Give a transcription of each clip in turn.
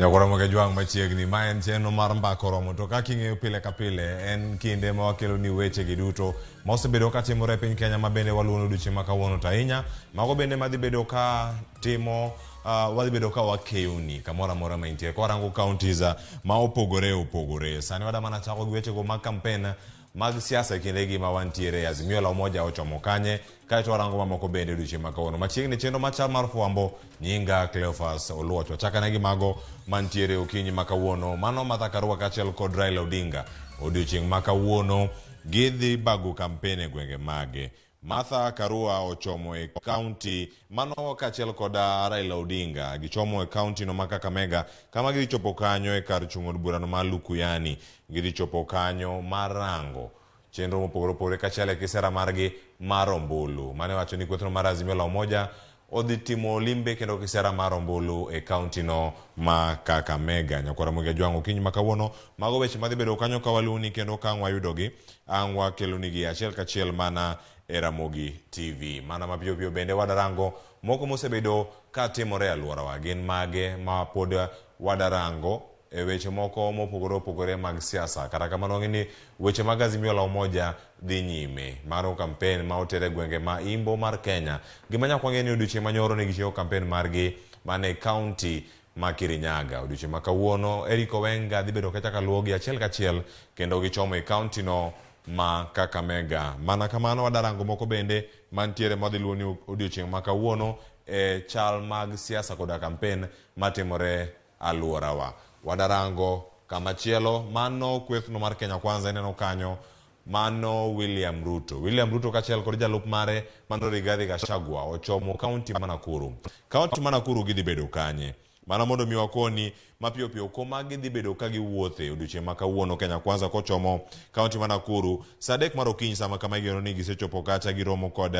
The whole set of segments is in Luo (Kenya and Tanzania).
Nyakwar Jwang' machiegni, ma en chenro mar Mbaka Oromo. To kaka ing'eyo pile ka pile, en kinde ma wakelo ni weche gi duto ma osebedo ka timore e piny Kenya ma bende waluwo ni odiochieng' ma kawuono to ahinya mago bende madhi bedo ka timo wadhi bedo ka wakeyoni kamoro amora ma intie. Kwarango counties ma opogore opogore. Sani wada mana chako gi wechego mag kampen mag siasa e kindegi ma wantiere Azimio la Umoja ochomo kanye kaeto warango mamoko bende odiochieng' ma kawuono. Machiegni chenro machal mar fwambo nyinga Cleophas Oluoch. Wachakane gi mago mantiere okinyi ma kawuono. Mano Martha Karua kaachiel kod Raila Odinga. Odiochieng' ma kawuono gidhi bago kampen e gwenge mage. Martha Karua ochomo e kaunti mano kaachiel kod Raila Odinga gichomo e kaunti no ma Kakamega kama gidhi chopo kanyo e kar chung' od burano ma Lukuyani. Gidhi chopo kanyo mar rango chenro mopogore opogore kaachiel e kisera margi mar ombulu. Mane wacho ni kwethno mar Azimio la Umoja odhi timo limbe kendo kisera mar ombulu e kaunti no ma Kakamega. Nyakwar Ramogi Ajwang' okinyi ma kawuono mago weche madhi bedo kanyo ka waluwoni kendo ka ang' wayudogi ang' wakelonigi achiel kachiel mana e Ramogi TV. Mana mapiyo piyo bende wadarango moko mosebedo ka timore e alworawa gin mage ma pod wadarango e weche moko mopogore opogore mag siasa. Kata kamano wang'e ni weche mag Azimio la Umoja dhi nyime. Mano kampen ma oter e gwenge ma imbo mar Kenya. Gima nyaka wang'e ni odiochieng' manyoro ne gichiwo kampen margi mana e kaunti ma Kirinyaga. Odiochieng' ma kawuono Eric Owenga dhi bedo kacha kaluwogi achiel kachiel kendo gichomo e kaunti no ma Kakamega. Mana kamano wadarango moko bende mantiere madhi luwo ni odiochieng' ma kawuono e chal mag siasa koda kampen matimore alworawa. Wadarango kamachielo mano kwethno mar Kenya Kwanza ineno kanyo mano William Ruto. William Ruto kaachiel kod jalup mare mano Rigathi Gachagua ochomo kaunti ma Nakuru. Kaunti ma Nakuru gidhi bedo kanye? Mana mondo mi wakoni mapiyo piyo kuma gidhi bedo ka giwuothe odiochieng' ma kawuono Kenya Kwanza kochomo kaunti ma Nakuru saa adek mar okinyi sama kama igeno ni gisechopo kacha giromo kod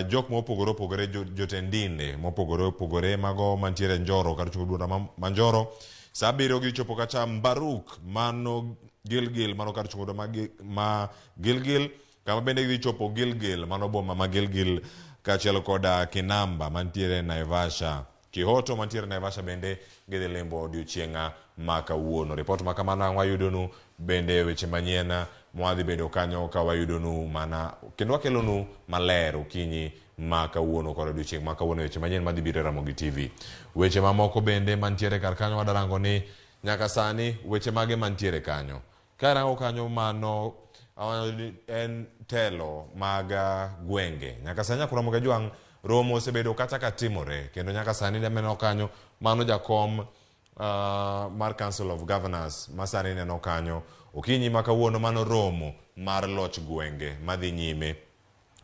jok mopogore opogore jotend dinde mopogore opogore mago mantiere Njoro kar chopo bura ma Njoro saa abiriyo gichopo kacha Mbaruk mano Gilgil mano kar chopo ma, ma Gilgil kama bende gidhi chopo Gilgil mano boma ma Gilgil kaachiel koda Kinamba mantiere Naivasha Kihoto mantiere Naivasha bende gidhi limbo odiochieng' ma kawuono. Ripot ma kamano ang' wayudonu bende weche manyien mwadhi bedo kanyo ka wayudonu mana kendo wakelonu maler okinyi ma kawuono kod odiochieng' ma kawuono weche manyien madhi biro e Ramogi TV. Weche mamoko bende mantiere kar kanyo wadarango ni nyaka sani weche mage mantiere kanyo. Karango kanyo mano en telo mag gwenge. Nyaka sani Nyakwar Ramogi Ajwang' romo osebedo kata ka timore kendo nyaka sani neno kanyo mano jakom mar Council of Governors ma sani neno kanyo okinyi ma kawuono mano romo mar loch gwenge madhi nyime.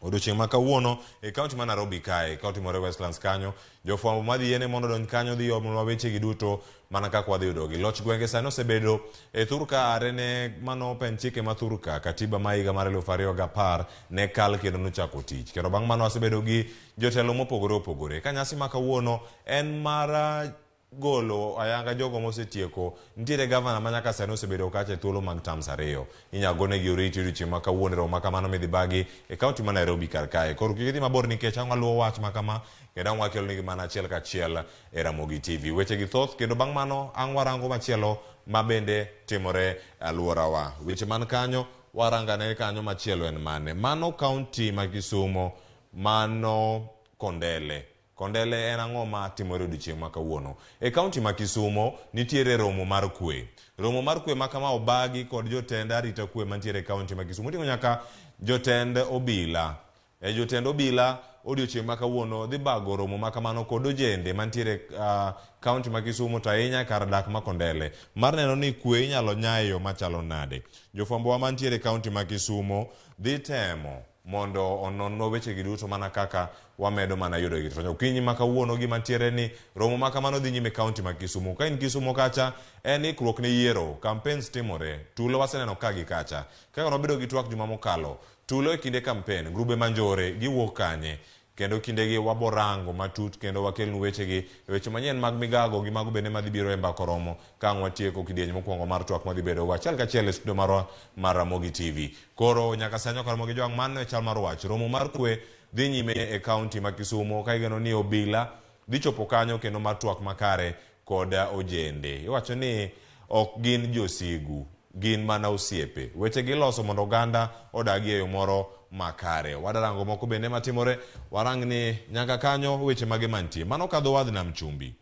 Odiochieng' ma kawuono e kaunti ma Nairobi kae ka otimore Westlands kanyo jofwambo madhi yiene mondo odonj kanyo dhi omonwa weche gi duto mana kaka wadhi yudogi. Loch gwenge sani osebedo e thurka are ne mano pen chike ma thurka katiba ma higa mar 2010 ne kal kendo nochako tich. Kendo bang' mano wasebedo gi jotelo mopogore opogore. Ka nyasi ma kawuono en mar golo ayanga jogo mosetieko nitiere gavana ma nyaka sani osebedo kacha e thuolo mag terms ariyo. Inyalo gonegi oriti odiochieng' ma kawuono e romo ma kamano midhi bagi e kaunti ma Nairobi kar kae. Koro kik idhi mabor nikech ang' waluwo wach ma kama kendo ang' wakelonigi mana achiel kachiel e Ramogi TV. Weche gi thoth kendo bang' mano ang' warango machielo ma bende timore e alworawa. Weche man kanyo warangane kanyo machielo en mane? Mano kaunti ma Kisumo, mano Kondele. Kondele en ang'o ma timore odiochieng' ma kawuono? E kaunti ma Kisumo nitiere romo mar kwe. Romo mar kwe ma kama obagi kod jotend arita kwe mantiere e kaunti ma Kisumo. Oting'o nyaka jotend obila. E jotend obila odiochieng' ma kawuono dhi bago romo ma kamano kod ojende mantiere kaunti ma Kisumo to ahinya kar dak ma Kondele mar neno ni kwe inyalo nya e yo machalo nade. Jofwambowa mantiere e kaunti ma Kisumo dhi temo mondo ononwa wechegi duto mana kaka wamedo mana yudogi. To okinyi ma kawuono gima ntiere ni romo ma kamano dhi nyime kaunti ma Kisumu. Ka in Kisumu kacha en ikruok ne yiero, campaigns timore, tulo waseneno ka gi kacha. Kaka nwabedo gi twak juma mokalo, tulo e kinde campaign, grube ma njore giwuok kanye? Kendo kindegi waborango matut kendo wakelnu wechegi e weche manyien mag migago gi mago bende madhi biro e mbaka oromo ka ang' watieko kidieny mokwongo mar twak madhi bedo go achiel kachiel e studio marwa mar Ramogi TV. Koro nyaka sani ok Ramogi Jwang' mano e chal mar wach. Romo mar kwe dhi nyime e kaunti ma Kisumo ka igeno ni obila dhi chopo kanyo kendo mar twak makare. kod ojende. Iwacho ni ok gin josigu, gin mana osiepe. Weche giloso mondo oganda odagie e yo moro makare. Wadarango moko bende matimore, warang ni nyaka kanyo weche mage mantie. Mano kadho wadh nam chumbi.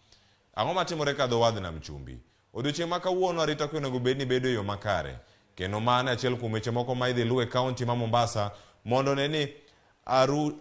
Ang'o matimore kadho wadh nam chumbi? Odiochieng' ma kawuono arita kwe onego bed ni bedo e yo makare. Kendo mano e achiel kuom weche moko ma idhi luw e kaunti ma Mombasa mondo one ni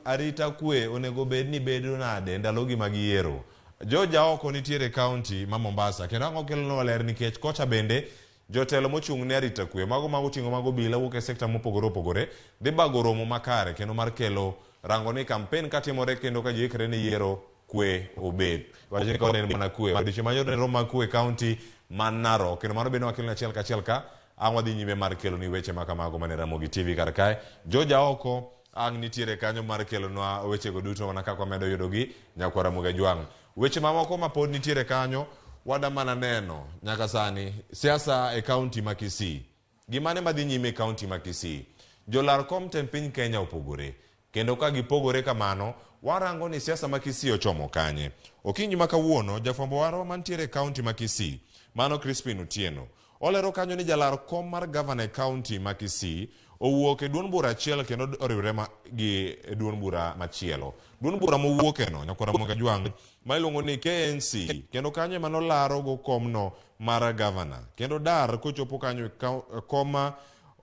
arita kwe onego bed ni bedo nade ndalogi mag yiero. George Aoko nitiere e kaunti ma Mombasa kendo ang'o kelonwa ler nikech kocha bende jotelo mochung' ne arita kwe mago ma oting'o mag obila wuok e sekta mopogore opogore dhi bago romo makare kendo mar kelo rango ni kampen katimore kendo ka ji ikre ne yiero kwe obed. Wacho ni koni en mana kwe. Odiochieng' ma nyoro ne romo mag kwe e kaunti ma Narok kendo mano bende wakeloni achiel kachiel ka ang' wadhi nyime mar keloni weche ma kamago mane Ramogi TV kar kae. George Aoko ang' nitiere kanyo mar kelonwa wechego duto mana kaka wamedo yudogi nyakwa Ramogi Ajwang'. Weche mamoko ma pod nitiere kanyo wada mana neno nyaka sani siasa e kaunti ma Kisii. Gimane madhi nyime e kaunti ma Kisii? Jolar kom tend piny Kenya opogore. Kendo ka gipogore kamano, warango ni siasa ma Kisii ochomo kanye. Okinyi ma kawuono, jafwambo warwa mantiere e kaunti ma Kisii, mano Crispin Otieno, olero kanyo ni jalar kom mar gavana e kaunti ma Kisii owuok e duond bura achiel kendo oriwre gi duond bura machielo. Duond bura mowuokeno, Nyakwar Ramogi Ajwang', ma iluongo ni KNC, kendo kanyo ema nolaro go komno mar gavana. Kendo dar kochopo kanyo e koma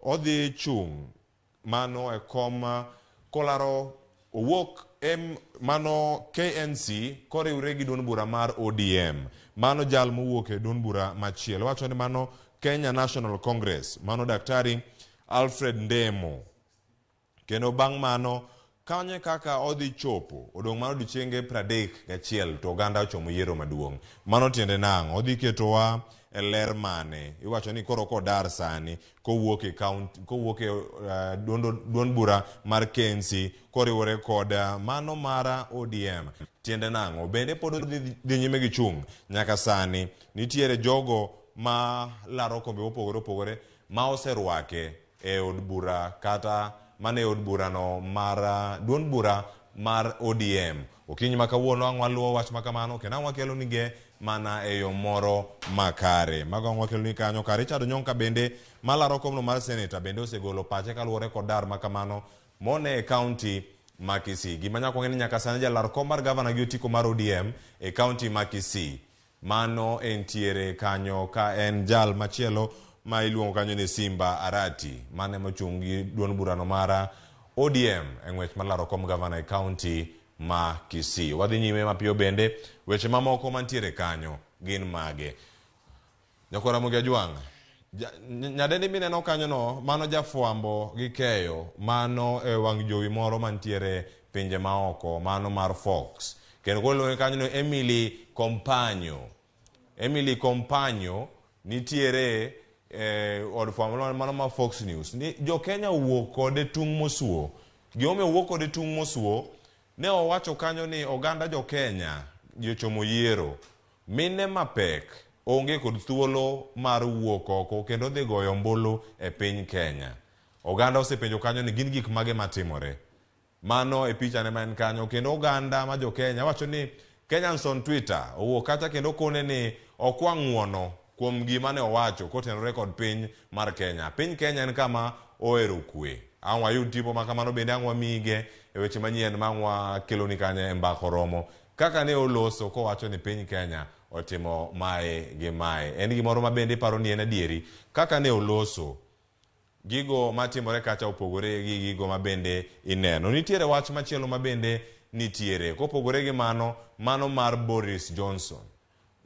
odhi chung' mano e kom kolaro owuok e mano KNC koriwre gi duond bura mar ODM. Mano jal mowuok e duond bura machielo. Wacho ni mano Kenya National Congress. Mano Daktari Alfred Ndemo. Kendo bang' mano kanyo kaka odhi chopo odong' mana odiochienge 31 to oganda ochomo yiero maduong'. Mano tiende nang'o? Odhi ketowa e ler mane? Iwacho ni koro kodar sani kowuok e kaunti, kowuok e duond bura mar KNC koriwore kod mano mar ODM. Tiende nang'o? Bende pod odhi dhi nyime gi chung' nyaka sani. Nitiere jogo ma laro kombe mopogore opogore ma oserwake e od bura kata mana e od burano mar duond bura mar ODM. Okinyi ma kawuono ang' waluwo wach ma kamano kendo ang' wakelo nige mana e yo moro makare. Mago ang' wakelo ni kanyo ka Richard Onyonka bende malaro komno mar seneta bende osegolo pache kaluwore kod dar ma kamano mone e kaunti ma Kisii. Gima nyaka wang'e ni nyaka sani jalar kom mar gavana gi otiko mar ODM e kaunti ma Kisii Mano entiere kanyo ka en jal machielo ma iluongo kanyo ni Simba Arati, mane mochung' gi duond burano mar ODM e ng'wech mar laro kom gavana e kaunti ma Kisii. Wadhi nyime mapiyo bende weche mamoko mantiere kanyo gin mage? Nyakwar Ramogi Ajwang', nyadendi mineno kanyono, mano jafwambo gi keyo, mano e wang' jowi moro mantiere pinje maoko, mano mar Fox. Kendo koro iluonge kanyo ni Emily Compagno. Emily Compagno nitiere e od fwambo mano mar Fox News. Ni jo Kenya owuok kode tung' mosuo. Gimomiyo owuok kode tung' mosuo, ne owacho kanyo ni oganda jo Kenya jochomo yiero. Mine mapek onge kod thuolo mar wuok oko kendo dhi goyo ombulu e piny Kenya. Oganda osepenjo kanyo ni gin gik mage matimore. Mano e pichane ma en kanyo kendo oganda ma jo Kenya wacho ni Kenyans on Twitter owuok kacha kendo kone ni okwa ng'uono kuom gima ne owacho kotenore kod piny mar Kenya. Piny Kenya en kama ohero kwe. Ang' wayud tipo ma kamano bende ang' wamige e weche manyien ma ang' wakeloni kanyo e mbaka oromo. Kaka ne oloso kowacho ni piny Kenya otimo mae gi mae. En gimoro ma bende iparo ni en adieri. Kaka ne oloso, gigo matimore kacha opogore gi gigo ma bende ineno. Nitiere wach machielo ma bende nitiere. Kopogore gi mano, mano mar Boris Johnson.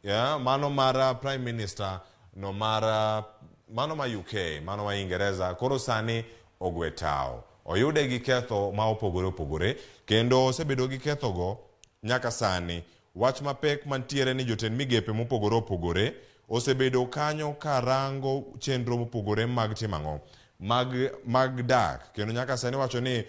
Yeah, mano mar Prime Minister no mar mano ma UK, mano ma Ingereza koro sani ogwe tawo. Oyude gi ketho ma opogore opogore kendo osebedo gi kethogo nyaka sani. Wach mapek mantiere ni jotend migepe mopogore opogore osebedo kanyo ka rango chenro mopogore mag timo ang'o? Mag dak. Kendo nyaka sani wacho ni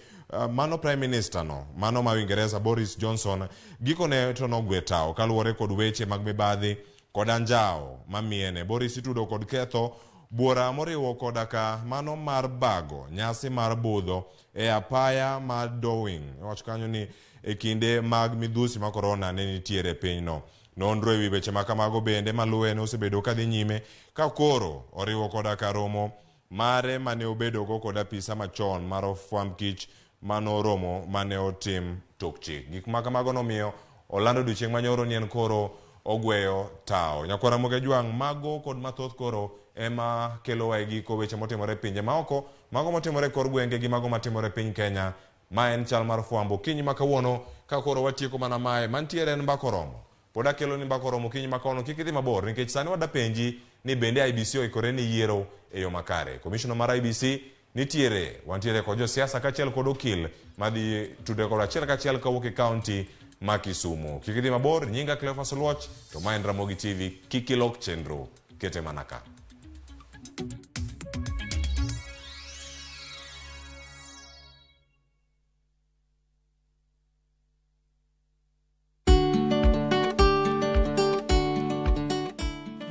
mano Prime Minister no, mano ma Uingereza Boris Johnson, gikone to nogwe tawo kaluwore kod weche mag mibadhi kod anjawo mamiene. Boris itudo kod ketho buora moriwo koda ka mano mar bago nyasi mar budho e apaya mar Downing. Iwacho kanyo ni e kinde mag midhusi mar korona ne nitiere e pinyno. Nonro ewi weche ma kamago bende maluwe ne osebedo kadhi nyime ka koro oriwo koda ka romo mare mane obedogo kod apisa machon mar ofwamb kich manoromo mane otim tok chik. Gik ma kamago nomiyo olando odiochieng' manyoro ni en koro ogweyo tawo. Nyakwar Ramogi Ajwang' mago kod mathoth koro ema kelowa e giko weche motimore e pinje maoko, mago motimore e kor gwenge gi mago matimore e piny Kenya. Ma en chal mar fwambo okinyi ma kawuono ka koro watieko mana mae mantiere en mbaka oromo. Pod akelo ni mbaka oromo okinyi ma kawuono kik idhi mabor nikech sani wadapenji ni bende IEBC oikore ni yiero e yo makare. Commissioner mar IEBC nitiere, wantiere kod josiasa kaachiel kod okil madhi tudre kod achiel kachiel kawuok e kaunti ma Kisumu. Kik idhi mabor, nyinga Cleophas Oluoch to ma en Ramogi TV, kik ilok chenro, kete mana ka.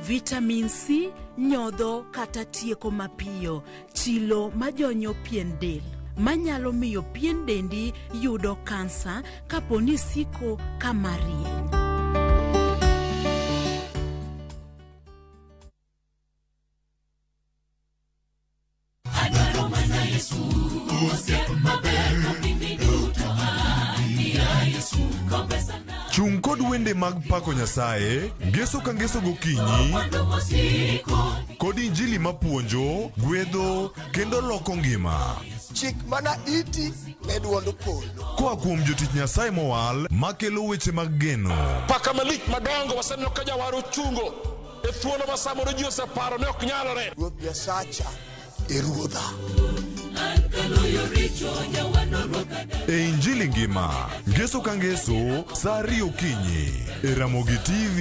Vitamin C nyodho kata tieko mapiyo chilo majonyo pien del manyalo miyo pien dendi yudo kansa kapo ni siko kama rieny. Chung' kod wende mag pako Nyasaye ngeso ka ngeso gokinyi kod injili mapuonjo, gwedho kendo loko ngima. Chik mana iti ne duond polo. Koa kuom jotich Nyasaye mowal makelo weche mag geno. Paka malich madongo waseneno ka jawar ochungo e thuolo ma samoro ji oseparo ni ok nyalore. Ruoth Nyasacha e ruodha. E Injili ngima, ngeso ka ngeso, saa ariyo okinyi, e Ramogi TV.